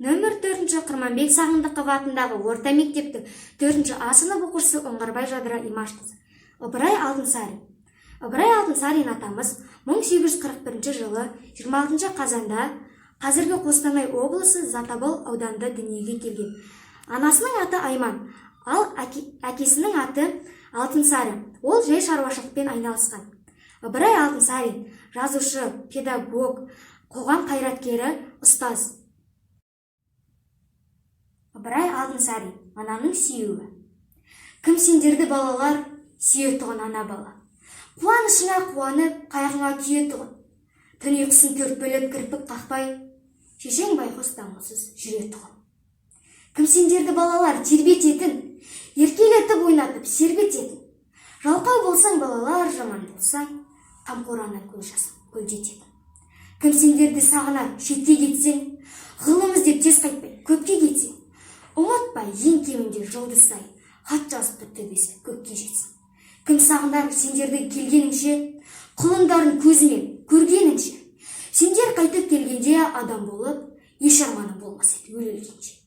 Нөмір 4-ші Құрманбек Сағындықов атындағы орта мектептің 4-А сынып оқушысы Оңғарбай Жадыра Имашқызы. Ыбырай Алтынсарин. Ыбырай Алтынсарин атамыз 1841 жылы 26 қазанда қазіргі Қостанай облысы Затобол ауданында дүниеге келген. Анасының аты Айман, ал әкесінің аты Алтынсары. Ол жай шаруашылықпен айналысқан. Ыбырай Алтынсарин жазушы, педагог, қоғам қайраткері, ұстаз. Ыбырай Алтынсарин ананың сүюі. Кім сендерді, балалар, сүйетұғын ана бала? Қуанышыңа қуанып, қайғыңа күйетұғын. Түн ұйқысын төрт бөліп, кірпік қақпай, шешең байғұс дамылсыз жүретұғын. Кім сендерді, балалар, тербететін, еркелетіп ойнатып, сергітетін? Жалқау болсаң, балалар, жаман болсаң, қамқор анаң көз жасын көлдететін. Кім сендерді сағынар, шетке кетсең, ғылым іздеп тез қайтпай, көпке кетсең, ұмытпай, ең кемінде жұлдыз сайын хат жазып тұр, төбесі көкке жетсін. Кім сағынар сендерді келгеніңше, құлындарын көзімен көргенінше? Сендер қайтып келгенде адам болып, еш арманым болмас еді өле өлгенше.